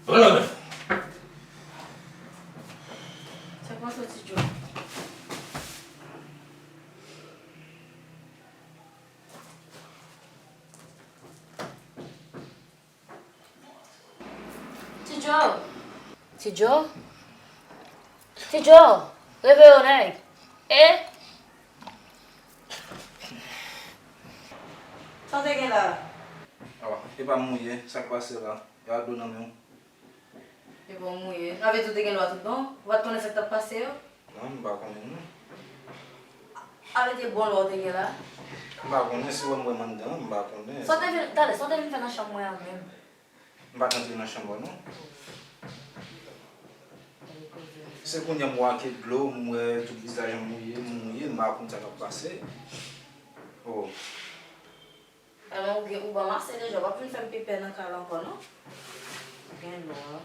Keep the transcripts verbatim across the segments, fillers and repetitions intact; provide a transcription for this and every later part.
Pran nan men. Sa k pase w, Ti Djo? Ti Djo! Ti Djo! Ti Djo! Reveye w, nèg! E? Sa w te gen la? Ah, e pa m mouye, sa k pase la? E a dlo nan men w. E pa w mouye. Sa vle di w te gen lwa tout bon? Ou pa t konnen sa k t ap pase yo? Non, m pa konnen non. Avè te bon lwa w te gen la? M pa konnen si w wè m wè m anndan, m pa konnen. Sa w te vin, talè, sa w te vin fè nan chanm mwen an menm? M pa t antre nan chanm ou non. Se kounye a m wè ak dlo, m wè tout vizaj an mouye, m mouye, m pa konn sa k ap pase. Oh. Alò, ou gen, ou ban m ase deja, w p ap vin fè m pi pè nan kay la ankò, non. Ou gen lwa.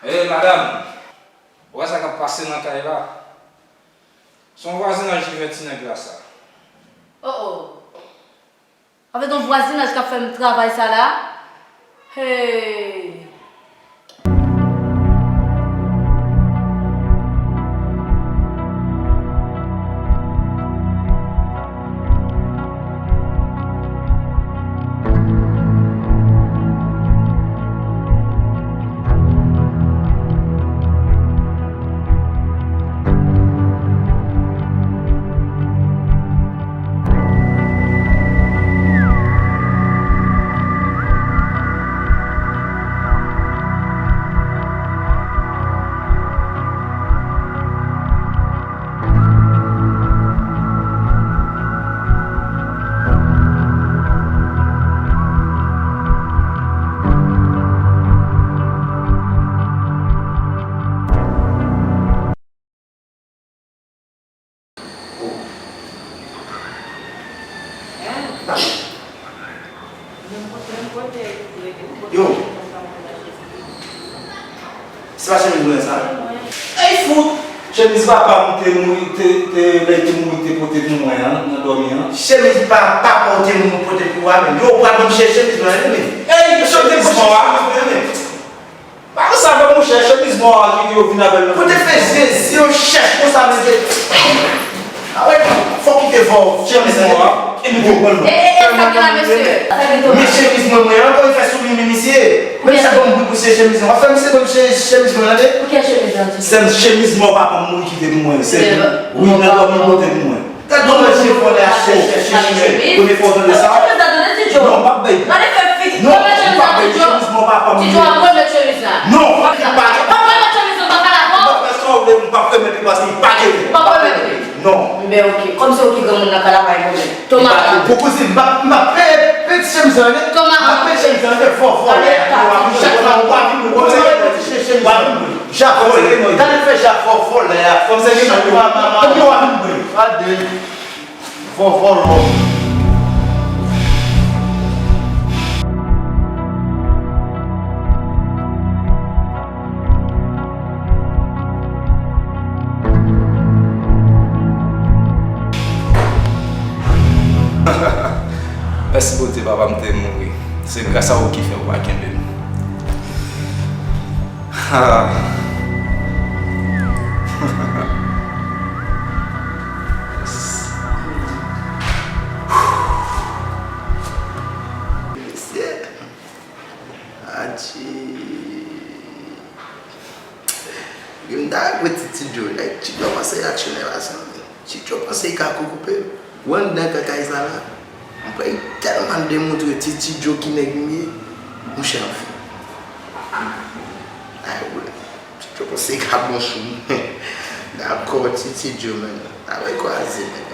Hey, madam! Ou wè sa k ap pase nan kay la? Se yon vwazinaj ki fè ti nèg la sa. Oh, oh. Avèk yon vwazinaj k ap fè m travay sa la. Hey! Yo! Se pa chemiz mwen sa? Ey fout! Chemiz papa m te mouri, te, te, lè l te mouri, te pote pou mwen an, nan dòmi an. Chemiz pa, papa w te mouri pote pou ou a menm. Yo, ou pral ban m chèche chemiz mwen an, men. Ey, chemiz mwen an. Pa konsa vre monchè, chemiz mò a ki yo vin avè l nan. Pou te fè zye, zye yo chèch konsa, mesye. A wè, fòk kite vò chemiz mò a. E nou te pran l. E, e, e, sa gen la, mesye? Sa gen Thomas? Men chemiz mwen, mwen, ankò li fè souri men misye. Men misye ban m bri pou se chemiz mwen. W ap fè misye ban m che-, chemiz mwen, tande? Pou kiyès chemiz lan, ti? Se chemiz mò papa m mouri kite pou mwen. Se wi, nan dòmi pote pou mwen. Gad kòman je vòlè a chèche chemiz. Premye fwa w tande sa? Non, m p ap bay. Gade fè figi. Non, m p ap bay chemiz mò papa m. Ti Djo ap remèt chemiz la. Non, m p ap remèt chemiz la, m pa ka la fò. M p ap fè sa w vle, m p ap remèt li paske li pa gen. M p ap remèt li. Non. Enben, oke. Kòm se ou ki granmoun nan kay la, pa gen pwoblèm. Toma. Pou kouzin, m p ap, m p ap peye, peye ti chemiz la, men. Toma. M p ap peye chemiz la, men. Fò, fò. Gade ta. Chak fwa w ap vin, w ap vin, w ap vin. Jafò, gade fè Jafò vòlè a. Kòm se gen nan yo. Kòm yo ap vin. Gade. Vòvòlò. Mèsi Bondye, papa m te mouri. Se gras a ou ki fè ou pa kenbe m. Ah. Mesye. Adje. Yo, m ta regrèt Ti Djo, nèg Ti Djo panse aksyonè la, sanble. Ti Djo panse li ka kou koupe m. Ou anndan kakay sa la. Mwen kwè li tèlman demontre Ti, Ti Djo ki nèg m ye. Monchè, anfen. Ay, wè. Ti Djo panse li ka bon sou mwen. Dakò, Ti, Ti Djo, men. Avè kwaze, men.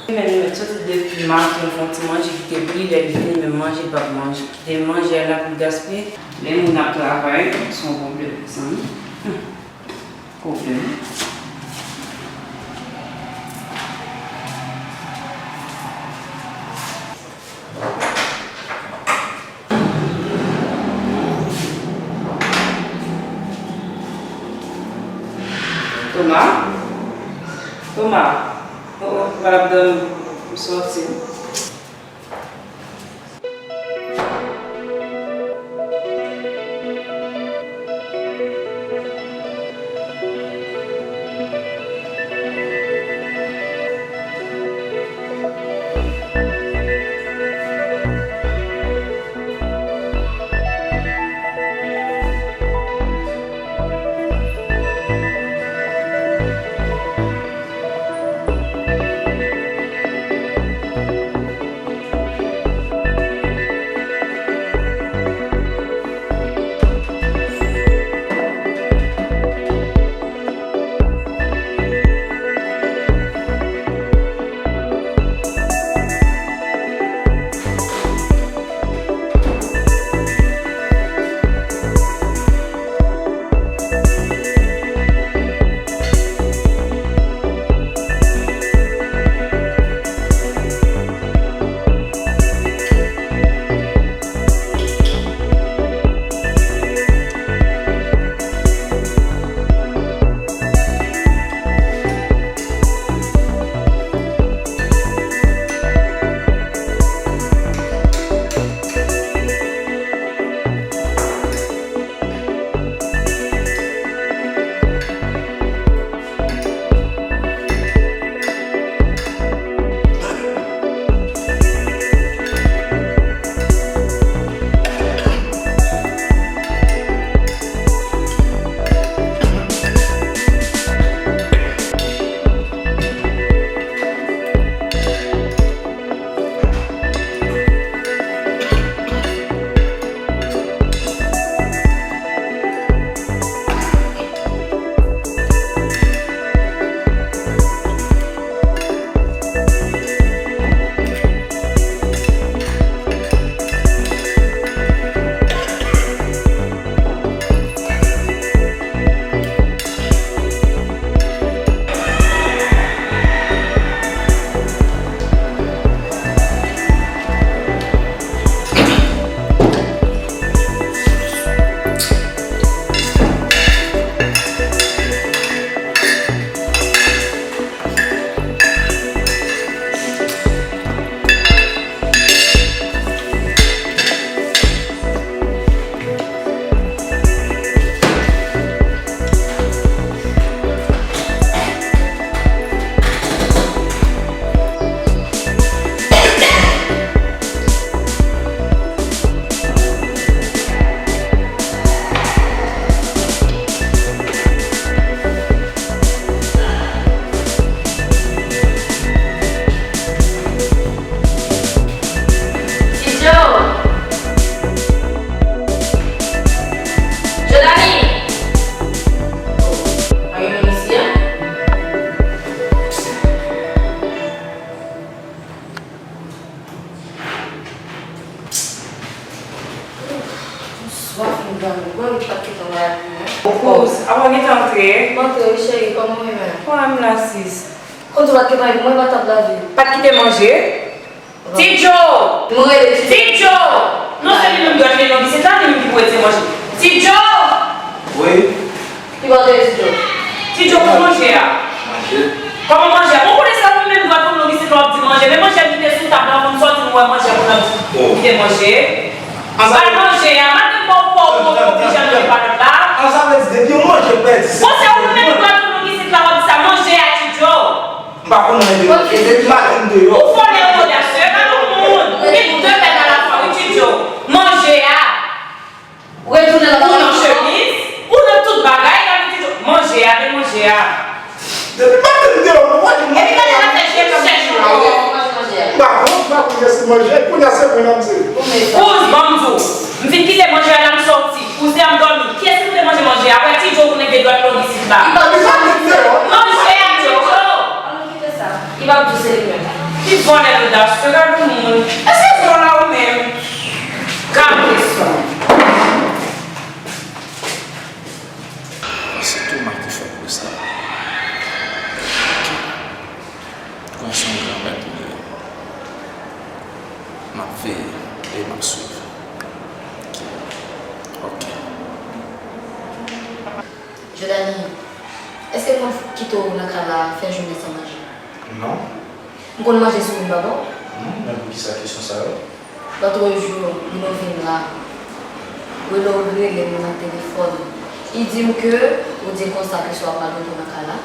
Li menm, li mèt soti depi maten, fè yon ti manje, kite pou li, lè l vini, menm manje, l p ap manje. Kite manje a la pou l gaspiye. Lè moun ap travay, se yon pwoblèm, mezanmi. Hum. Pwoblèm. Toma, o, o, malad dòmi, m sòti. Ti Djo! Jodani! Oh, pa gen moun isi a? M swaf, m gade. Gwo lit pa t kite m la, non. Kouz, apa w gentan antre? M antre, wi, cheri, kòman w ye menm? Kòman m la, sis? Konn si w pa t kite manje, mwen pa t ap lave. Pa t kite manje? Ti Djo! M rele Ti Djo! Ti Djo! Non, se li menm ki dwe ap vin nan pisit la, li menm ki pou retire manje. Ti Djo! Wi? Ki bò w te ye, Ti Djo? Ti Djo, pou manje a. Manje? Kòman manje a? Bon, konnen sa, ou menm dwe ap vin nan pisit la, w ap di manje. Men manje a ki te sou tab la, ou konn sòti, nou wè manje a, konn ap di, oh, kite manje. Ansanm. Bay manje a, malgre m ba w pa w, ou oblije manje pa lòt la. Ansanm, depi yon manje pèdi, se... Bon, se ou menm dwe ap vin nan pisit la, w ap di sa, manje a, Ti Djo. M pa konn anyen de manje. Depi maten m deyò. Ou vòlè, ou odasye, gade yon moun. Ou gen de tèt alafwa, wi, Ti Djo. Manje a. Ou retounen nan... Ou nan chemiz, ou nan tout bagay, gade Ti Djo. Manje a, men manje a. Depi maten m deyò, mwen pa janm manje. Epi gade zafè je m chèche w ankò. M pa konn, m pa konn si manje, kounye a se mwen n ap di. Kouz, ban m di w. M fin kite manje a la, m sòti. Kouzen an dòmi. Kiyès ki pou te manje manje a? Apre Ti Djo, ou konnen gen dwèt long isit la. Li pa, li pa met deyò. Manje a, Ti Djo. An nou kite sa. Li p ap di w se li menm. Ki vòlè lodasye, gade yon moun. Èske se w la ou menm? Gade sa. Se Toma ki fè kou sa. Konnen se yon granmèt li ye. M ap veye e m ap swiv. Ok. Jodani, èske m ap kite w nan kay la fè jounen san manje? M konn manje sou moun, papa. Hmm, men poukisa kesyon sa yo? Lòt jou, Wino vin la. Wino rele m nan telefòn. Li di m ke ou di konsa ke si w ap mal rete nan kay la,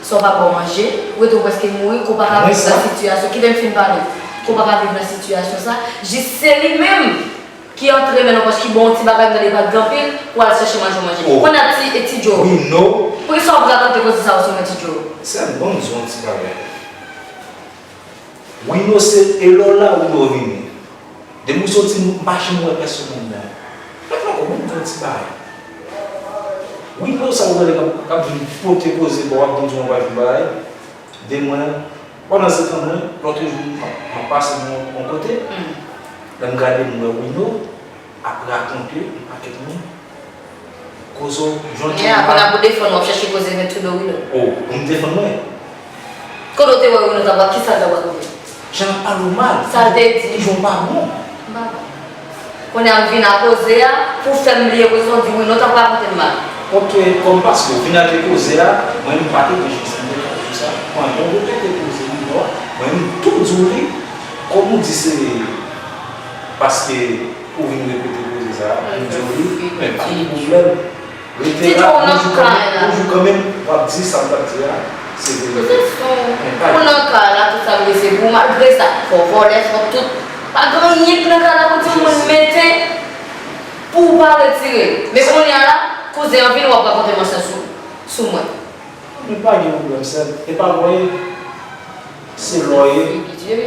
si w pa ba w manje, ou rete w prèske mouri, ke w pa ka viv nan sitiyasyon. Kite m fin pale. Ke w pa ka viv nan sitiyasyon sa. Jis se li menm ki antre men nan pòch, ki ba w yon ti bagay, m tande pa t gen anpil, pou al chèche manje w manje. Kounye a ti, e ti Djo. Wino. Poukisa w ap rakante koze sa yo sou mwen, ti Djo? Sè m, ban m di w yon ti bagay. Wino se, e lè w la, Wino vini. Depi w soti, m pa janm wè pèsonn nan. Mèt Flanko, ban m di w yon ti bagay. Wino sa w wè k ap, k ap vin pote koze ba w, ap vin di w anpil bagay de mwen. Pandan se tan mwen, lòt jou, m ap, m ap pase nan yon kote. Lè m gade, m wè Wino ap rakonte yon pakèt moun. Kozo, John Kounye a, kounye a pou defann, w ap chèche koze met sou do Wino. Oh, pou m defann mwen? Kote w te wè Wino t ap, kisa l t ap rakonte? Jan l ap pale w mal. Sa l te di? Kijan w pa bon? M pa bon. Kounye a, m vin a koze a, pou fè m bliye koze sa, w di Wino t ap rakonte m mal. Ok, kòm paske w vin ak koze a, mwen menm m pa te gen chans pou m defann sou sa. Pandan w repete koze Wino a, mwen menm m tou di w li, kòm ou di se paske ou vin repete koze sa a, m di w li, men pa gen pwoblèm. Rete la, yon jou kanmenm, yon jou kanmenm, w ap di sa m t ap di a, se verite. Men pa gen. Ou nan kay la, tout sa m gen se pou ou, malgre sa, fò w vòlè, fò w tout. Pa gen anyen k nan kay la pou di moun mete, pou w pa retire. Men kounye a la, kouzen an vini, w ap rakonte m ansanm sou, sou mwen. Men pa gen pwoblèm, sè m. E pa mwen. Se lè w ye.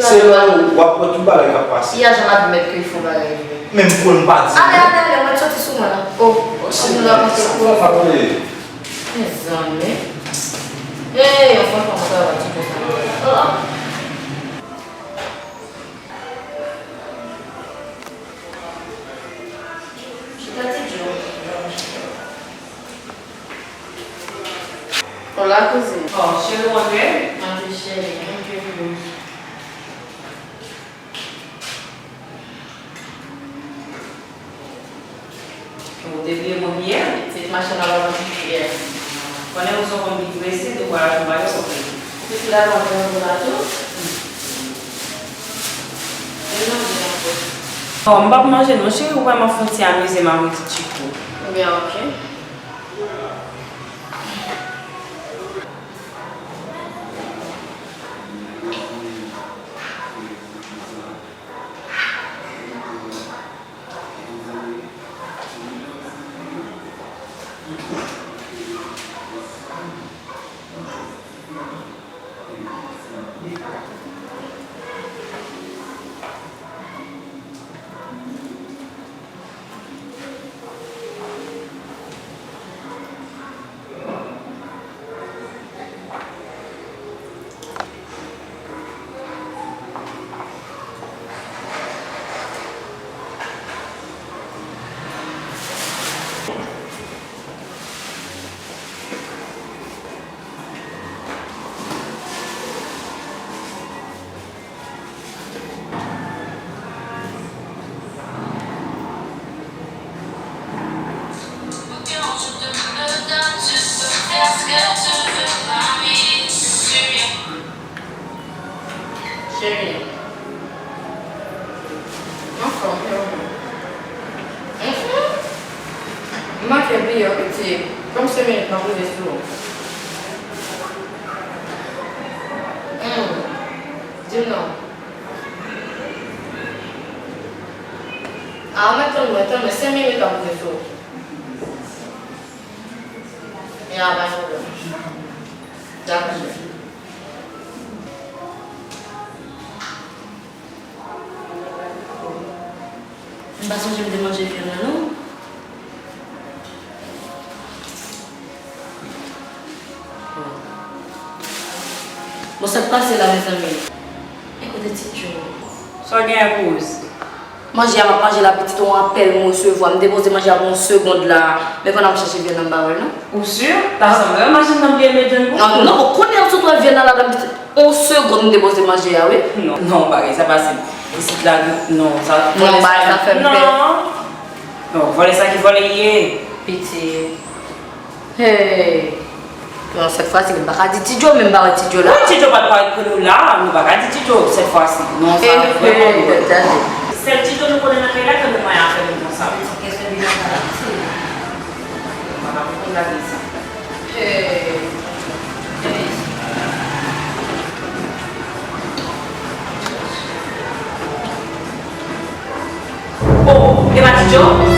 Se lè w ap wè tout bagay k ap pase. Li a janm admèt ke l fè yon bagay vre. Menm pou l pa di. Ale, ale, ale, mwen soti sou mwen la. Oh, oh, se moun rakonte sa. Mezanmi. Hey, yon fanm kòmanse ap di konsa. Oh. Chita, ti Djo. Hola, kouzin. Oh, cheri, w antre? Antre, cheri. Antre, boo. Ou te bliye mwen yè? Se machann nan lajan yè. Konnen ou se yon fanm ki prese, te voyaje w pa gen pwoblèm. Ou te fè lajan pou mwen la tou? Mwen manje nan pòch. Oh, m p ap manje non, cheri, ou wè m ap fè yon ti amize m avèk ti Tchiko. Ebyen, ok. Cheri. Anfòm, frè. M manke bliye, wi, pitit. Ban m senk minit, m ap rive sou ou. Hmm. Di m non. A, mwen tann, mwen tann, mwen senk minit, m ap rive sou ou. Ya, pa gen pwoblèm. Dakò, cheri. M pa sonje m te manje vyann nan, non. Bon, sa k pase la, mezanmi? E kote ti Djo? Sa w gen ak Rose? Manje a m ap manje la, pitit, yon apèl m resevwa. M depoze manje a pou yon segonn la. Men pandan m chache vyann nan, m pa wè l, non. Ou si? Ta sanble yon machann nan byen met vyann pou ou. Non, non, ou konnen m sot wè vyann nan ladan, pitit. Yon segonn m depoze manje a, wi. Non, non, bagay sa pase. Isit la, non, sa. Non, bagay sa fè m pè. Non. Non, vòlè sa ki vòlè ye. Pitit. Hey. Non, sèt fwa si, m pa ka di Ti Djo, men m pa wè Ti Djo la. Wi, Ti Djo pa t parèt pou nou la, nou pa ka di Ti Djo sèt fwa si. Non, sa vrèman dwòl. Sèl Ti Djo nou konnen nan kay la, ke nou mwen a fè nou konsa. Mwen pa ka konprann lavi sa. Oh, e pa Ti Djo?